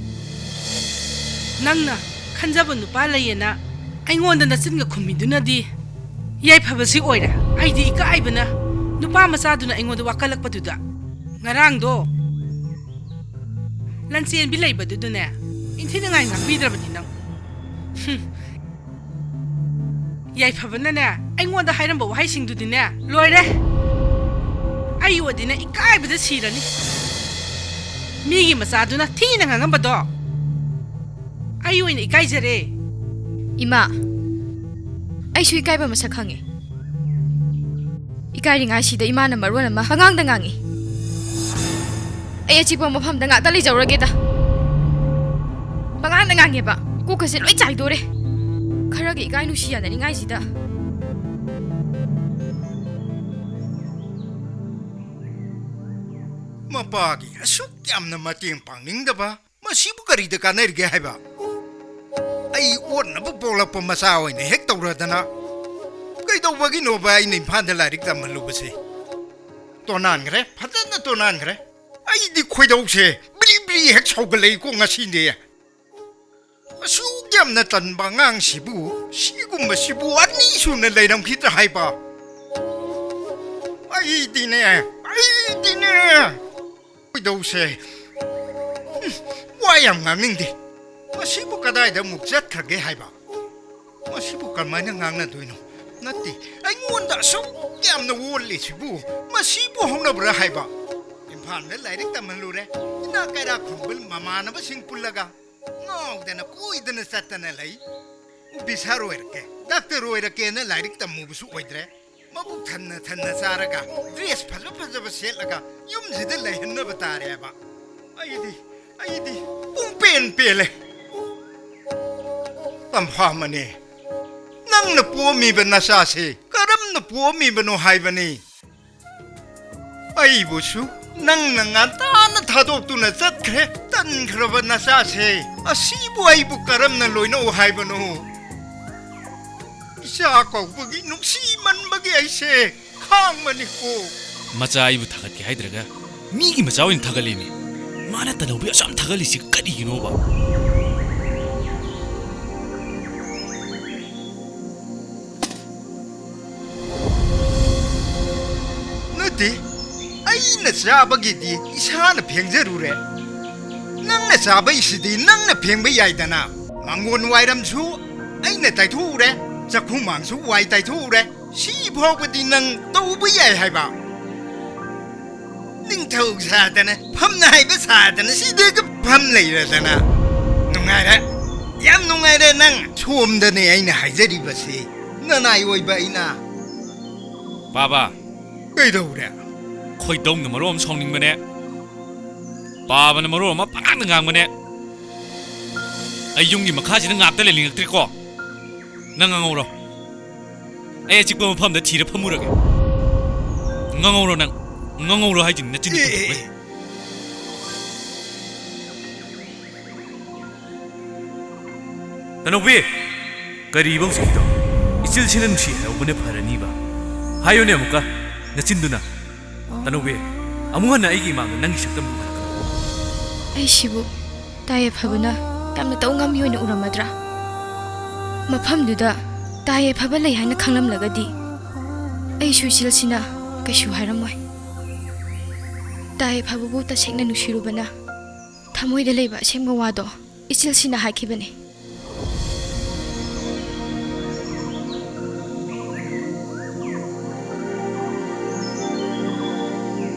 ꯅꯪꯅ ꯈꯟꯖꯕ ꯅꯨꯄꯥ ꯂꯩꯌꯦꯅ ꯑꯩꯉꯣꯟꯗ ꯅꯆꯤꯟꯒ ꯈꯨꯝꯃꯤꯗꯨꯅꯗꯤ ꯌꯥꯏꯐꯕꯁꯤ ꯑꯣꯏꯔꯦ꯫ ꯑꯩꯗꯤ ꯏꯀꯥꯏꯕꯅ ꯅꯨꯄꯥ ꯃꯆꯥꯗꯨꯅ ꯑꯩꯉꯣꯟꯗ ꯋꯥꯀꯠꯂꯛꯄꯗꯨꯗ ꯉꯔꯥꯡꯗꯣ ꯂꯟꯆꯦꯟꯕꯤ ꯂꯩꯕꯗꯨꯗꯅꯦ ꯏꯟꯊꯤꯅꯉꯥꯏ ꯉꯥꯡꯕꯤꯗ꯭ꯔꯕꯅꯤ ꯅꯪ꯫ ꯍꯨꯝ꯫ ꯌꯥꯏꯐꯕꯅꯅꯦ ꯑꯩꯉꯣꯟꯗ ꯍꯥꯏꯔꯝꯕ ꯋꯥꯍꯩꯁꯤꯡꯗꯨꯗꯤꯅꯦ ꯂꯣꯏꯔꯦ꯫ ꯑꯩ ꯑꯣꯏꯗꯤꯅꯦ ꯏꯀꯥꯏꯕꯗ ꯁꯤꯔꯅꯤ꯫ ꯃꯤꯒꯤ ꯃꯆꯥꯗꯨꯅ ꯊꯤꯅ ꯉꯥꯡꯉꯝꯕꯗꯣ ꯑꯩ ꯑꯣꯏꯅ ꯏꯀꯥꯏꯖꯔꯦ꯫ ꯏꯃꯥ, ꯑꯩꯁꯨ ꯏꯀꯥꯏꯕ ꯃꯁꯛ ꯈꯪꯉꯦ꯫ ꯏꯀꯥꯏꯔꯤꯉꯥꯏꯁꯤꯗ ꯏꯃꯥꯅ ꯃꯔꯣꯟ ꯑꯃ ꯄꯉꯥꯡꯗ ꯉꯥꯡꯉꯤ꯫ ꯑꯩ ꯑꯆꯤꯛꯄ ꯃꯐꯝꯗ ꯉꯥꯛꯇ ꯂꯩꯖꯧꯔꯒꯦꯗ꯫ ꯄꯉꯥꯡꯗ ꯉꯥꯡꯉꯦꯕ, ꯀꯣꯛꯀꯁꯦ ꯂꯣꯏ ꯆꯥꯏꯗꯣꯔꯦ꯫ ꯈꯔꯒ ꯏꯀꯥꯏ ꯅꯨꯡꯁꯤ ꯌꯥꯅꯔꯤꯉꯥꯏꯁꯤꯗ꯫ ꯃꯄꯥꯒꯤ ꯑꯁꯨꯛ ꯌꯥꯝꯅ ꯃꯇꯦꯡ ꯄꯥꯡꯅꯤꯡꯗꯕ, ꯃꯁꯤꯕꯨ ꯀꯔꯤꯗ ꯀꯥꯟꯅꯔꯤꯒꯦ ꯍꯥꯏꯕ? ꯑꯩ ꯑꯣꯟꯅꯕ ꯄꯣꯛꯂꯛꯄ ꯃꯆꯥ ꯑꯣꯏꯅ ꯍꯦꯛ ꯇꯧꯔꯗꯅ꯫ ꯀꯩꯗꯧꯕꯒꯤꯅꯣꯕ ꯑꯩꯅ ꯏꯝꯐꯥꯜꯗ ꯂꯥꯏꯔꯤꯛ ꯇꯝꯍꯜꯂꯨꯕꯁꯦ? ꯇꯣꯅꯥꯟꯈ꯭ꯔꯦ, ꯐꯖꯅ ꯇꯣꯅꯥꯟꯈ꯭ꯔꯦ꯫ ꯑꯩꯗꯤ ꯈꯣꯏꯗꯧꯁꯦ ꯕ꯭ꯔꯤ ꯕ꯭ꯔꯤ ꯍꯦꯛ ꯁꯧꯒꯠꯂꯛꯏꯀꯣ ꯉꯁꯤꯗꯤ꯫ ꯑꯁꯨꯛ ꯌꯥꯝꯅ ꯇꯟꯕ ꯑꯉꯥꯡꯁꯤꯕꯨ ꯁꯤꯒꯨꯝꯕꯁꯤꯕꯨ ꯑꯅꯤ ꯁꯨꯅ ꯂꯩꯔꯝꯈꯤꯗ꯭ꯔꯥ ꯍꯥꯏꯕ? ꯑꯩꯗꯤꯅꯦ, ꯑꯩꯗꯤꯅꯦ, ꯀꯩꯗꯧꯁꯦ? ꯎꯝ, ꯋꯥ ꯌꯥꯝ ꯉꯥꯡꯅꯤꯡꯗꯦ꯫ ꯃꯁꯤꯕꯨ ꯀꯗꯥꯏꯗ ꯑꯃꯨꯛ ꯆꯠꯈ꯭ꯔꯒꯦ ꯍꯥꯏꯕ? ꯃꯁꯤꯕꯨ ꯀꯔꯝꯍꯥꯏꯅ ꯉꯥꯡꯅꯗꯣꯏꯅꯣ? ꯅꯠꯇꯦ, ꯑꯩꯉꯣꯟꯗ ꯑꯁꯨꯛ ꯌꯥꯝꯅ ꯑꯣꯠꯂꯤꯁꯤꯕꯨ ꯃꯁꯤꯕꯨ ꯍꯧꯅꯕ꯭ꯔꯥ ꯍꯥꯏꯕ? ꯏꯝꯐꯥꯜꯗ ꯂꯥꯏꯔꯤꯛ ꯇꯝꯍꯜꯂꯨꯔꯦ, ꯏꯅꯥꯛ ꯀꯩꯔꯥꯛ ꯈꯨꯟꯕ ꯃꯃꯥꯟꯅꯕꯁꯤꯡ ꯄꯨꯜꯂꯒ ꯉꯥꯎꯗꯅ ꯀꯣꯏꯗꯅ ꯆꯠꯇꯅ ꯂꯩ꯫ ꯑꯣꯐꯤꯁꯥꯔ ꯑꯣꯏꯔꯛꯀꯦ, ꯗꯥꯛꯇꯔ ꯑꯣꯏꯔꯛꯀꯦꯅ ꯂꯥꯏꯔꯤꯛ ꯇꯝꯃꯨꯕꯁꯨ ꯑꯣꯏꯗ꯭ꯔꯦ꯫ ꯃꯕꯨꯛ ꯊꯟꯅ ꯊꯟꯅ ꯆꯥꯔꯒ, ꯗ꯭ꯔꯦꯁ ꯐꯖ ꯐꯖꯕ ꯁꯦꯠꯂꯒ ꯌꯨꯝꯁꯤꯗ ꯂꯩꯍꯟꯅꯕ ꯇꯥꯔꯦꯕ꯫ ꯑꯩꯗꯤ, ꯑꯩꯗꯤ ꯄꯨꯡꯄꯦꯟ ꯄꯦꯜꯂꯦ꯫ ꯇꯝꯐꯥꯃꯅꯤ, ꯅꯪꯅ ꯄꯣꯛꯑꯝꯃꯤꯕ ꯅꯆꯥꯁꯦ ꯀꯔꯝꯅ ꯄꯣꯛꯑꯝꯃꯤꯕꯅꯣ ꯍꯥꯏꯕꯅꯤ꯫ ꯑꯩꯕꯨꯁꯨ ꯅꯪꯅ ꯉꯟꯇꯥꯅ ꯊꯥꯗꯣꯛꯇꯨꯅ ꯆꯠꯈ꯭ꯔꯦ꯫ ꯇꯟꯈ꯭ꯔꯕ ꯅꯆꯥꯁꯦ ꯑꯁꯤꯕꯨ ꯑꯩꯕꯨ ꯀꯔꯝꯅ ꯂꯣꯏꯅꯧ ꯍꯥꯏꯕꯅꯣ? ꯏꯆꯥ ꯀꯧꯕꯒꯤ ꯅꯨꯡꯁꯤꯃꯟꯕꯒꯤ ꯑꯩꯁꯦ ꯈꯥꯡꯕꯅꯤꯀꯣ꯫ ꯃꯆꯥ ꯑꯩꯕꯨ ꯊꯥꯒꯠꯀꯦ ꯍꯥꯏꯗ꯭ꯔꯒ ꯃꯤꯒꯤ ꯃꯆꯥ ꯑꯣꯏꯅ ꯊꯥꯒꯠꯂꯦꯃꯤ꯫ ꯃꯥ ꯅꯠꯇꯅꯕꯨ ꯑꯁꯨꯛ ꯌꯥꯝ ꯊꯥꯒꯠꯂꯤꯁꯤ ꯀꯔꯤꯒꯤꯅꯣꯕ? ꯅꯠꯇꯦ, ꯑꯩꯅ ꯆꯥꯕꯒꯤꯗꯤ ꯏꯁꯥꯅ ꯐꯦꯡꯖꯔꯨꯔꯦ꯫ ꯅꯪꯅ ꯆꯥꯕꯩꯁꯤꯗꯤ ꯅꯪꯅ ꯐꯦꯡꯕ ꯌꯥꯏꯗꯅ꯫ ꯃꯥꯡꯒꯣꯟ ꯋꯥꯏꯔꯝꯁꯨ ꯑꯩꯅ ꯇꯩꯊꯣꯛꯎꯔꯦ, ꯆꯥꯛꯈꯨꯝꯃꯥꯡꯁꯨ ꯋꯥꯏ ꯇꯩꯊꯣꯛꯎꯔꯦ꯫ ꯁꯤ ꯐꯥꯎꯕꯗꯤ ꯅꯪ ꯇꯧꯕ ꯌꯥꯏ ꯍꯥꯏꯕ꯫ ꯅꯤꯡꯊꯧ ꯁꯥꯗꯅ, ꯐꯝꯅꯥꯏꯕ ꯁꯥꯗꯅ ꯁꯤꯗꯒ ꯐꯝ ꯂꯩꯔꯗꯅ꯫ ꯅꯨꯡꯉꯥꯏꯔꯦ꯫ ꯌꯥꯝ ꯅꯨꯡꯉꯥꯏꯔꯦ ꯅꯪ꯫ ꯁꯣꯝꯗꯅꯦ ꯑꯩꯅ ꯍꯥꯏꯖꯔꯤꯕꯁꯤ, ꯅꯅꯥꯏ ꯑꯣꯏꯕ ꯑꯩꯅ꯫ ꯄꯥꯕ꯫ ꯀꯩꯗꯧꯔꯦ? ꯈꯣꯏꯗꯧꯅ ꯃꯔꯣꯟ ꯑꯃ ꯁꯥꯎꯅꯤꯡꯕꯅꯦ꯫ ꯄꯥꯕꯅ ꯃꯔꯣꯟ ꯑꯃ ꯄꯉꯥꯡꯗ ꯉꯥꯡꯕꯅꯦ꯫ ꯑꯩ ꯌꯨꯝꯒꯤ ꯃꯈꯥꯁꯤꯗ ꯉꯥꯛꯇ ꯂꯩꯅꯤꯡꯉꯛꯇ꯭ꯔꯦꯀꯣ꯫ ꯅꯪ ꯉꯥꯡꯍꯧꯔꯣ꯫ ꯑꯩ ꯑꯆꯤꯛꯄ ꯃꯐꯝꯗ ꯊꯤꯔ ꯐꯝꯃꯨꯔꯒꯦ꯫ ꯉꯥꯡꯍꯧꯔꯣ ꯅꯪ꯫ ꯉꯥꯡꯍꯧꯔꯣ ꯍꯥꯏꯁꯤꯅꯤ, ꯅꯆꯤꯟꯗꯣ ꯑꯦ, ꯑꯦ, ꯄꯨꯊꯣꯛꯄ꯫ ꯑꯦ꯫ ꯇꯅꯧꯕꯤ, ꯀꯔꯤꯕ ꯍꯧꯖꯤꯛꯀꯤꯗꯣ? ꯏꯆꯤꯜꯁꯤꯅ ꯅꯨꯡꯁꯤ ꯍꯥꯏꯍꯧꯕꯅ ꯐꯔꯅꯤꯕ꯫ ꯍꯥꯏꯌꯨꯅꯦ ꯑꯃꯨꯛꯀ, ꯅꯆꯤꯟꯗꯨꯅ꯫ ꯇꯅꯧꯕꯤ, ꯑꯃꯨꯛ ꯍꯟꯅ ꯑꯩꯒꯤ ꯏꯃꯥꯡꯗ ꯅꯪꯒꯤ ꯁꯛꯇꯝ ꯎꯍꯜꯂꯛꯀꯅꯨ꯫ ꯑꯩꯁꯤꯕꯨ ꯇꯥ ꯌꯥꯏꯐꯕꯅ ꯌꯥꯝꯅ ꯇꯧ ꯉꯝꯃꯤ ꯑꯣꯏꯅ ꯎꯔꯝꯃꯗ꯭ꯔꯥ? ꯃꯐꯝꯗꯨꯗ ꯇꯥ ꯌꯥꯏꯐꯕ ꯂꯩ ꯍꯥꯏꯅ ꯈꯪꯂꯝꯂꯒꯗꯤ ꯑꯩꯁꯨ ꯏꯆꯤꯜꯁꯤꯅ ꯀꯩꯁꯨ ꯍꯥꯏꯔꯝꯃꯣꯏ꯫ ꯇꯥ ꯌꯥꯏꯐꯕꯕꯨ ꯇꯁꯦꯡꯅ ꯅꯨꯡꯁꯤꯔꯨꯕꯅ ꯊꯃꯣꯏꯗ ꯂꯩꯕ ꯑꯁꯦꯡꯕ ꯋꯥꯗꯣ ꯏꯆꯤꯜꯁꯤꯅ ꯍꯥꯏꯈꯤꯕꯅꯤ꯫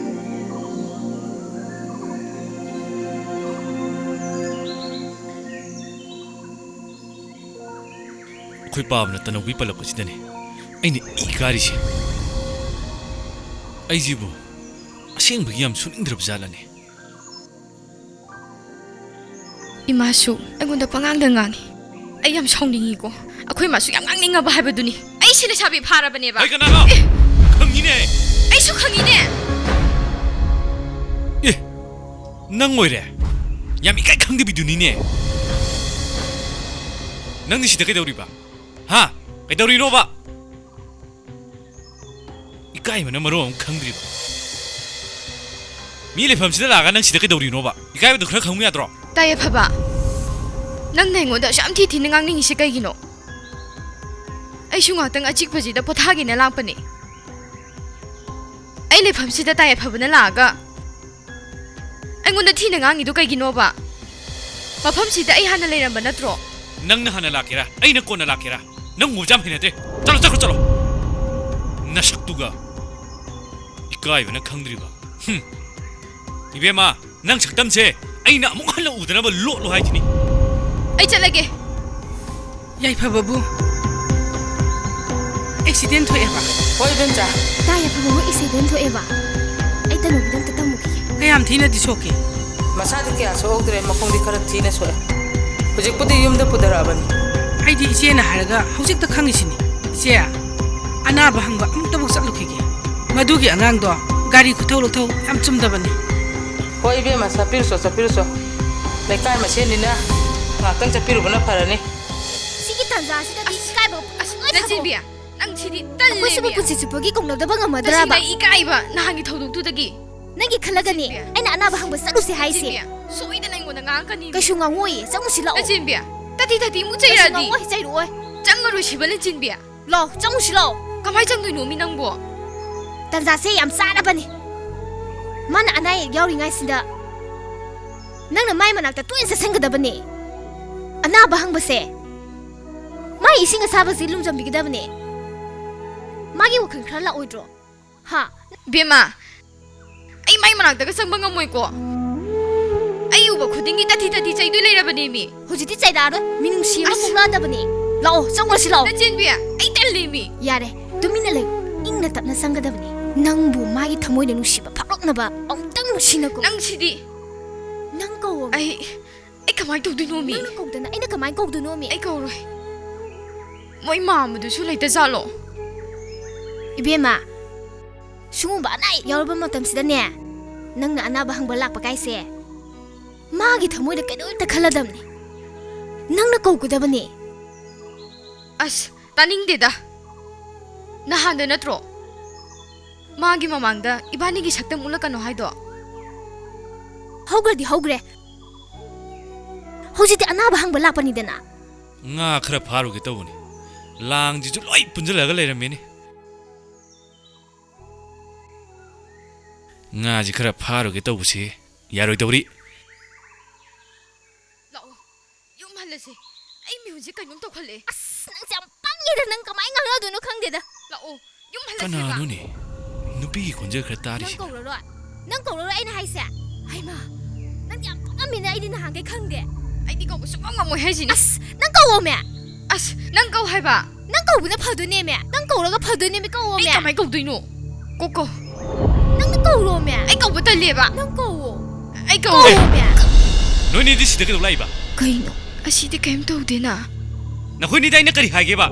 ꯑꯩꯈꯣꯏ ꯄꯥꯕꯅ ꯇꯅꯧꯕꯤ ꯄꯜꯂꯛꯄꯁꯤꯗꯅꯦ ꯑꯩꯅ ꯏ ꯀꯥꯔꯤꯁꯦ꯫ ꯑꯩꯁꯤꯕꯨ ꯑꯁꯦꯡꯕꯒꯤ ꯌꯥꯝ ꯁꯨꯅꯤꯡꯗ꯭ꯔꯕ ꯖꯥꯠꯂꯅꯦ? ꯏꯃꯥꯁꯨ ꯑꯩꯉꯣꯟꯗ ꯄꯉꯥꯡꯗ ꯉꯥꯡꯉꯤ꯫ ꯑꯩ ꯌꯥꯝ ꯁꯥꯎꯅꯤꯡꯉꯤꯀꯣ꯫ ꯑꯩꯈꯣꯏ ꯃꯥꯁꯨ ꯌꯥꯝ ꯉꯥꯡꯅꯤꯡꯉꯕ ꯍꯥꯏꯕꯗꯨꯅꯤ꯫ ꯑꯩꯁꯤ ꯂꯩꯁꯥꯕꯤ ꯐꯥꯔꯕꯅꯦꯕ꯫ ꯑꯩ ꯀꯅꯥꯅꯣ? ꯑꯦ! ꯈꯪꯉꯤꯅꯦ꯫ ꯑꯩꯁꯨ ꯈꯪꯉꯤꯅꯦ꯫ ꯑꯦ! ꯅꯪ ꯑꯣꯏꯔꯦ? ꯌꯥꯝ ꯏꯀꯥꯏ ꯈꯪꯗꯕꯤꯗꯨꯅꯤꯅꯦ꯫ ꯅꯪꯗꯤ ꯁꯤꯗ ꯀꯩꯗꯧꯔꯤꯕ? ꯍꯥ? ꯀꯩꯗꯧꯔꯤꯅꯣꯕ? ꯏꯀꯥꯏꯕꯅ ꯃꯔꯣꯟ ꯑꯃ ꯈꯪꯗ꯭ꯔꯤꯕ꯫ ꯃꯤ ꯂꯩꯐꯝꯁꯤꯗ ꯂꯥꯛꯑꯒ ꯅꯪ ꯁꯤꯗ ꯀꯩꯗꯧꯔꯤꯅꯣꯕ? ꯏꯀꯥꯏꯕꯗꯨ ꯈꯔ ꯈꯪꯕ ꯌꯥꯗ꯭ꯔꯣ? ꯇꯥ ꯌꯥꯏꯐꯕ, ꯅꯪꯅ ꯑꯩꯉꯣꯟꯗ ꯑꯁꯨꯛ ꯌꯥꯝ ꯊꯤ ꯊꯤꯅ ꯉꯥꯡꯅꯤꯡꯉꯤꯁꯤ ꯀꯩꯒꯤꯅꯣ? ꯑꯩꯁꯨ ꯉꯥꯛꯇꯪ ꯑꯆꯤꯛꯄꯁꯤꯗ ꯄꯣꯊꯥꯒꯦꯅ ꯂꯥꯛꯄꯅꯦ꯫ ꯑꯩ ꯂꯩꯐꯝꯁꯤꯗ ꯇꯥ ꯌꯥꯏꯐꯕꯅ ꯂꯥꯛꯑꯒ ꯑꯩꯉꯣꯟꯗ ꯊꯤꯅ ꯉꯥꯡꯉꯤꯗꯨ ꯀꯩꯒꯤꯅꯣꯕ? ꯃꯐꯝꯁꯤꯗ ꯑꯩ ꯍꯥꯟꯅ ꯂꯩꯔꯝꯕ ꯅꯠꯇ꯭ꯔꯣ? ꯅꯪꯅ ꯍꯥꯟꯅ ꯂꯥꯛꯀꯦꯔꯥ, ꯑꯩꯅ ꯀꯣꯟꯅ ꯂꯥꯛꯀꯦꯔꯥ, ꯅꯪ ꯎꯕꯁꯦ ꯌꯥꯝ ꯍꯩꯅꯗ꯭ꯔꯦ꯫ ꯆꯠꯂꯣ, ꯆꯠꯈ꯭ꯔꯣ, ꯆꯠꯂꯣ꯫ ꯅꯁꯛꯇꯨꯒ꯫ ꯏꯀꯥꯏꯕꯅ ꯈꯪꯗ꯭ꯔꯤꯕ꯫ ꯍꯨꯝ꯫ ꯏꯕꯦꯝꯃ, ꯅꯪ ꯁꯛꯇꯝꯁꯦ ꯑꯩꯅ ꯑꯃꯨꯛ ꯍꯟꯅ ꯎꯗꯅꯕ ꯂꯣꯠꯂꯣ ꯍꯥꯏꯁꯤꯅꯤ꯫ ꯑꯩ ꯆꯠꯂꯒꯦ꯫ ꯌꯥꯏꯐꯕꯕꯨ ꯑꯦꯛꯁꯤꯗꯦꯟ ꯊꯣꯛꯑꯦꯕ? ꯍꯣꯏ, ꯏꯕꯦꯝꯆꯥ꯫ ꯇꯥ, ꯌꯥꯏꯐꯕꯕꯨ ꯑꯦꯛꯁꯤꯗꯦꯟ ꯊꯣꯛꯑꯦꯕ? ꯑꯩ ꯇꯅꯨꯕꯤꯗ ꯑꯝꯇ ꯇꯝꯃꯨꯈꯤꯒꯦ꯫ ꯀꯌꯥꯝ ꯊꯤꯅꯗꯤ ꯁꯣꯛꯀꯦ? ꯃꯁꯥꯗꯤ ꯀꯌꯥ ꯁꯣꯛꯍꯧꯗ꯭ꯔꯦ, ꯃꯈꯣꯡꯗꯤ ꯈꯔ ꯊꯤꯅ ꯁꯣꯛꯑꯦ꯫ ꯍꯧꯖꯤꯛꯄꯨꯗꯤ ꯌꯨꯝꯗ ꯄꯨꯊꯔꯛꯑꯕꯅꯤ꯫ ꯑꯩꯗꯤ ꯏꯆꯦꯅ ꯍꯥꯏꯔꯒ ꯍꯧꯖꯤꯛꯇ ꯈꯪꯉꯤꯁꯤꯅꯤ꯫ ꯏꯆꯦ, ꯑꯅꯥꯕ ꯍꯪꯕ ꯑꯃꯨꯛꯇꯕꯨ ꯆꯠꯂꯨꯈꯤꯒꯦ꯫ ꯃꯗꯨꯒꯤ ꯑꯉꯥꯡꯗꯣ ꯒꯥꯔꯤ ꯈꯨꯊꯧ ꯂꯧꯊꯧ ꯌꯥꯝ ꯆꯨꯝꯗꯕꯅꯤ꯫ ꯍꯣꯏ, ꯏꯕꯦꯝꯃ, ꯆꯠꯄꯤꯔꯨꯆꯣ, ꯆꯠꯄꯤꯔꯨꯆꯣ꯫ ꯂꯩꯀꯥꯏ ꯃꯁꯦꯟꯅꯤꯅ ꯉꯥꯛꯇꯪ ꯆꯠꯄꯤꯔꯨꯕꯅ ꯐꯔꯅꯤ꯫ ꯁꯤꯒꯤ ꯇꯥꯟꯖꯥꯁꯤꯗꯗꯤ ꯑꯁ, ꯏꯀꯥꯏꯕ ꯑꯁ, ꯂꯣꯏ ꯅꯆꯦꯕꯤ, ꯊꯥꯗꯣꯛꯑꯣ꯫ ꯅꯪ ꯁꯤꯗꯤ ꯇꯜꯂꯦꯃꯤ꯫ ꯑꯩꯈꯣꯏꯁꯤꯕꯨ ꯄꯨꯟꯁꯤ ꯆꯨꯞꯄꯒꯤ ꯀꯧꯅꯗꯕ ꯉꯝꯃꯗ꯭ꯔꯕ? ꯇꯁꯦꯡꯅ ꯑꯩ ꯏꯀꯥꯏꯕ ꯅꯍꯥꯟꯒꯤ ꯊꯧꯗꯣꯛꯇꯨꯗꯒꯤ꯫ ꯅꯪꯒꯤ ꯈꯜꯂꯒꯅꯦ ꯅꯆꯦꯕꯤ꯫ ꯑꯩꯅ ꯑꯅꯥꯕ ꯍꯪꯕ ꯆꯠꯂꯨꯁꯦ ꯍꯥꯏꯁꯦ꯫ ꯅꯆꯦꯕꯤ, ꯁꯣꯏꯗꯅ ꯑꯩꯉꯣꯟꯗ ꯉꯥꯡꯉꯛꯀꯅꯤ꯫ ꯀꯩꯁꯨ ꯉꯥꯡꯉꯣꯏꯌꯦ, ꯆꯪꯉꯨꯁꯤ ꯂꯥꯛꯑꯣ꯫ ꯅꯆꯦꯕꯤ, ꯇꯥꯊꯤ ꯇꯥꯊꯤ ꯑꯃꯨꯛ ꯀꯩꯁꯨ ꯆꯩꯔꯛꯑꯗꯤ꯫ ꯉꯥꯡꯉꯣꯏ, ꯆꯩꯔꯛꯑꯣꯏ꯫ ꯆꯪꯉꯔꯣꯏ ꯁꯤꯕ ꯅꯆꯦꯕꯤ꯫ ꯂꯥꯛꯑꯣ, ꯆꯪꯉꯨꯁꯤ ꯂꯥꯛꯑꯣ꯫ ꯀꯃꯥꯏ ꯆꯪꯗꯣꯏꯅꯣ ꯃꯤ ꯅꯪꯕꯣ? ꯇꯟꯖꯥꯁꯦ ꯌꯥꯝ ꯆꯥꯔꯕꯅꯤ꯫ ꯃꯥꯅ ꯑꯅꯥ ꯑꯌꯦꯛ ꯌꯥꯎꯔꯤꯉꯩꯁꯤꯗ ꯅꯪꯅ ꯃꯥꯏ ꯃꯅꯥꯛꯇ ꯇꯣꯏꯅ ꯆꯠꯁꯟꯒꯗꯕꯅꯦ꯫ ꯑꯅꯥꯕ ꯍꯪꯕꯁꯦ ꯃꯥꯏ ꯏꯁꯤꯡ ꯑꯁꯥꯕꯁꯤ ꯂꯨꯝꯖꯟꯕꯤꯒꯗꯕꯅꯦ꯫ ꯃꯥꯒꯤ ꯋꯥꯈꯜ ꯈꯔ ꯂꯥꯛꯑꯣꯏꯗ꯭ꯔꯣ? ꯍꯥ? ꯕꯦꯝꯃ, ꯑꯩ ꯃꯥꯏ ꯃꯅꯥꯛꯇꯒ ꯆꯪꯕ ꯉꯝꯃꯣꯏꯀꯣ꯫ ꯑꯩ ꯎꯕ ꯈꯨꯗꯤꯡꯒꯤ ꯇꯥꯊꯤ ꯇꯥꯊꯤ ꯆꯩꯗꯣꯏ ꯂꯩꯔꯕꯅꯦꯃꯤ꯫ ꯍꯧꯖꯤꯛꯇꯤ ꯆꯩꯔꯛꯑꯔꯣꯏ, ꯃꯤꯅꯨꯡꯁꯤ ꯑꯃ ꯑꯁ꯫ ꯄꯣꯛꯂꯛꯑꯗꯕꯅꯦ꯫ ꯂꯥꯛꯑꯣ, ꯆꯪꯉꯨꯔꯁꯤ ꯂꯥꯛꯑꯣ꯫ ꯅꯆꯦꯟꯕꯤ, ꯑꯩ ꯇꯜꯂꯦꯃꯤ꯫ ꯌꯥꯔꯦ, ꯇꯨꯃꯤꯟꯅ ꯂꯩꯌꯨ꯫ ꯏꯪꯅ ꯇꯞꯅ ꯆꯪꯒꯗꯕꯅꯦ꯫ ꯅꯪꯕꯨ ꯃꯥꯒꯤ ꯊꯃꯣꯏꯗ ꯅꯨꯡꯁꯤꯕ ꯐꯥꯎꯔꯛꯅꯕ ꯑꯃꯨꯛꯇꯪ ꯅꯨꯡꯁꯤꯅ ꯀꯧ꯫ ꯅꯪ ꯁꯤꯗꯤ꯫ ꯅꯪ ꯀꯧꯋꯣ꯫ ꯑꯩ, ꯑꯩ ꯀꯃꯥꯏ ꯇꯧꯗꯣꯏꯅꯣꯃꯤ? ꯅꯪꯅ ꯀꯧꯗꯅ ꯑꯩꯅ ꯀꯃꯥꯏ ꯀꯧꯗꯣꯏꯅꯣꯃꯤ? ꯑꯩ ꯀꯧꯔꯣꯏ꯫ ꯃꯣꯏ ꯃꯥꯝꯃꯗꯨꯁꯨ ꯂꯩꯇ ꯖꯥꯠꯂꯣ? ꯏꯕꯦꯝꯃ, ꯁꯤꯒꯨꯝꯕ ꯑꯅꯥ ꯑꯌꯦꯛ ꯌꯥꯎꯔꯕ ꯃꯇꯝꯁꯤꯗꯅꯦ, ꯅꯪꯅ ꯑꯅꯥꯕ ꯍꯪꯕ ꯂꯥꯛꯄ ꯀꯥꯏꯁꯦ, ꯃꯥꯒꯤ ꯊꯃꯣꯏꯗ ꯀꯩꯗꯧꯝꯇ ꯈꯜꯂꯗꯕꯅꯦ꯫ ꯅꯪꯅ ꯀꯧꯒꯗꯕꯅꯦ꯫ ꯑꯁ, ꯇꯥꯅꯤꯡꯗꯦꯗ꯫ ꯅꯍꯥꯟꯗ ꯅꯠꯇ꯭ꯔꯣ ꯃꯥꯒꯤ ꯃꯃꯥꯡꯗ ꯏꯕꯥꯅꯤꯒꯤ ꯁꯛꯇꯝ ꯎꯠꯂꯛꯀꯅꯣ ꯍꯥꯏꯗꯣ? ꯍꯧꯈ꯭ꯔꯗꯤ ꯍꯧꯈ꯭ꯔꯦ꯫ ꯍꯧꯖꯤꯛꯇꯤ ꯑꯅꯥꯕ ꯍꯪꯕ ꯂꯥꯛꯄꯅꯤꯗꯅ꯫ ꯉꯥ ꯈꯔ ꯐꯥꯔꯨꯒꯦ ꯇꯧꯕꯅꯤ꯫ ꯂꯥꯡꯁꯤꯁꯨ ꯂꯣꯏ ꯄꯨꯟꯁꯤꯜꯂꯒ ꯂꯩꯔꯝꯃꯦꯅꯦ꯫ ꯉꯥꯁꯤ ꯈꯔ ꯐꯥꯔꯨꯒꯦ ꯇꯧꯕꯁꯤ ꯌꯥꯔꯣꯏꯗꯧꯔꯤ꯫ ꯂꯥꯛꯑꯣ, ꯌꯨꯝ ꯍꯜꯂꯁꯦ꯫ ꯑꯩ ꯃꯤꯍꯨꯟꯁꯦ ꯀꯩꯅꯣꯝ ꯇꯧꯈꯠꯂꯛꯑꯦ꯫ ꯑꯁ, ꯅꯪꯁꯦ ꯌꯥꯝ ꯄꯪꯉꯤꯗ, ꯅꯪ ꯀꯃꯥꯏꯅ ꯉꯥꯡꯅꯗꯣꯏꯅꯣ ꯈꯪꯗꯦꯗ꯫ ꯂꯥꯛꯑꯣ, ꯌꯨꯝ ꯍꯜꯂꯁꯦꯕ꯫ ꯀꯅꯥꯅꯣꯅꯦ? ꯅꯨꯄꯤꯒꯤ ꯈꯣꯟꯖꯦꯜ ꯈꯔ ꯅꯪ ꯇꯥꯔꯤꯁꯤꯅ꯫ ꯀꯧꯔꯔꯣꯏ? ꯅꯪ ꯀꯧꯔꯔꯣꯏ ꯑꯩꯅ ꯍꯥꯏꯁꯦ? ꯍꯩꯃꯥ, ꯅꯪꯗꯤ ꯌꯥꯝ ꯄꯪꯉꯝꯃꯤꯅ, ꯑꯩꯗꯤ ꯅꯍꯥꯟꯈꯩ ꯈꯪꯗꯦ꯫ ꯑꯩꯗꯤ ꯀꯧꯕ ꯁꯨꯡꯉꯝ ꯉꯝꯃꯣꯏ ꯍꯥꯏꯁꯤꯅꯤ꯫ ꯑꯁ, ꯅꯪ ꯀꯧꯋꯣꯃꯦ꯫ ꯑꯁ, ꯅꯪ ꯀꯧ ꯍꯥꯏꯕ꯫ ꯅꯪ ꯀꯧꯕꯅ ꯐꯗꯣꯏꯅꯦꯃꯦ꯫ ꯅꯪ ꯀꯧꯔꯒ ꯐꯗꯣꯏꯅꯦꯃꯦ, ꯑꯩ ꯀꯧꯋꯣꯃꯦ꯫ ꯀꯃꯥꯏ ꯀꯧꯗꯣꯏꯅꯣ? ꯀꯣ ꯀꯣ꯫ ꯅꯪꯅ ꯀꯧꯔꯣꯃꯦ꯫ ꯑꯩ ꯀꯧꯕ ꯇꯜꯂꯦꯕ꯫ ꯅꯪ ꯀꯧꯋꯣ꯫ ꯑꯩ ꯀꯧ ꯀꯧꯋꯣꯃꯦ꯫ ꯅꯣꯏꯅꯤꯗꯤ ꯁꯤꯗ ꯀꯩꯗꯧ ꯂꯥꯛꯏꯕ? ꯀꯩꯅꯣ? ꯑꯁꯤꯗꯤ ꯀꯩꯝ ꯇꯧꯗꯦꯅ꯫ ꯅꯈꯣꯏꯅꯤꯗ ꯑꯩꯅ ꯀꯔꯤ ꯍꯥꯏꯒꯦꯕ?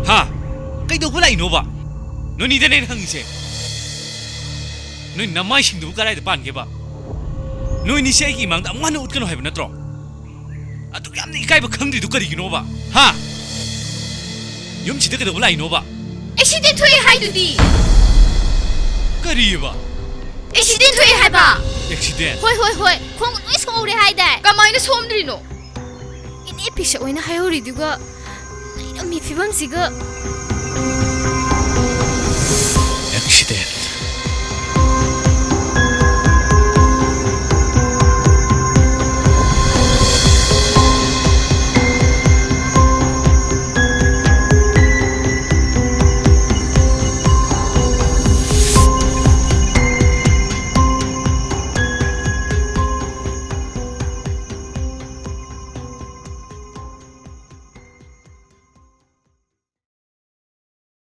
ꯍꯥ? ꯀꯩꯗꯧꯕ ꯂꯥꯛꯏꯅꯣꯕ? ꯅꯣꯏꯅꯤꯗꯅꯦ ꯑꯩꯅ ꯍꯪꯉꯤꯁꯦ꯫ ꯅꯣꯏ ꯅꯃꯥꯏꯁꯤꯡꯗꯨꯕꯨ ꯀꯗꯥꯏꯗ ꯄꯥꯟꯒꯦꯕ? ꯅꯣꯏꯅꯤꯁꯦ ꯑꯩꯒꯤ ꯏꯃꯥꯡꯗ ꯑꯃꯨꯛ ꯍꯟꯅ ꯎꯠꯀꯅꯨ ꯍꯥꯏꯕ ꯅꯠꯇ꯭ꯔꯣ? ꯑꯗꯨꯛ ꯌꯥꯝꯅ ꯏꯀꯥꯏꯕ ꯈꯪꯗ꯭ꯔꯤꯗꯨ ꯀꯔꯤꯒꯤꯅꯣꯕ? ꯍꯥ? ꯌꯨꯝꯁꯤꯗ ꯀꯩꯗꯧꯕ ꯂꯥꯛꯏꯅꯣꯕ? ꯑꯦꯛꯁꯤꯗꯦꯟ ꯊꯣꯛꯑꯦ ꯍꯥꯏꯗꯨꯗꯤ꯫ ꯀꯔꯤꯑꯕ? ꯑꯦꯛꯁꯤꯗꯦꯟ ꯊꯣꯛꯑꯦ ꯍꯥꯏꯕ꯫ ꯑꯦꯛꯁꯤꯗꯦꯟ? ꯍꯣꯏ, ꯍꯣꯏ, ꯍꯣꯏ꯫ ꯈꯣꯡ ꯂꯣꯏ ꯁꯣꯛꯍꯧꯔꯦ ꯍꯥꯏꯗꯥꯏ? ꯀꯃꯥꯏꯅ ꯁꯣꯛꯑꯝꯗ꯭ꯔꯤꯅꯣ? ꯏꯅꯦ ꯄꯤꯁꯛ ꯑꯣꯏꯅ ꯍꯥꯏꯍꯧꯔꯤꯗꯨꯒ ꯂꯩꯔꯝꯃꯤ ꯐꯤꯕꯝꯁꯤꯒ꯫ ꯑꯦꯛꯁꯤꯗꯦꯟ꯫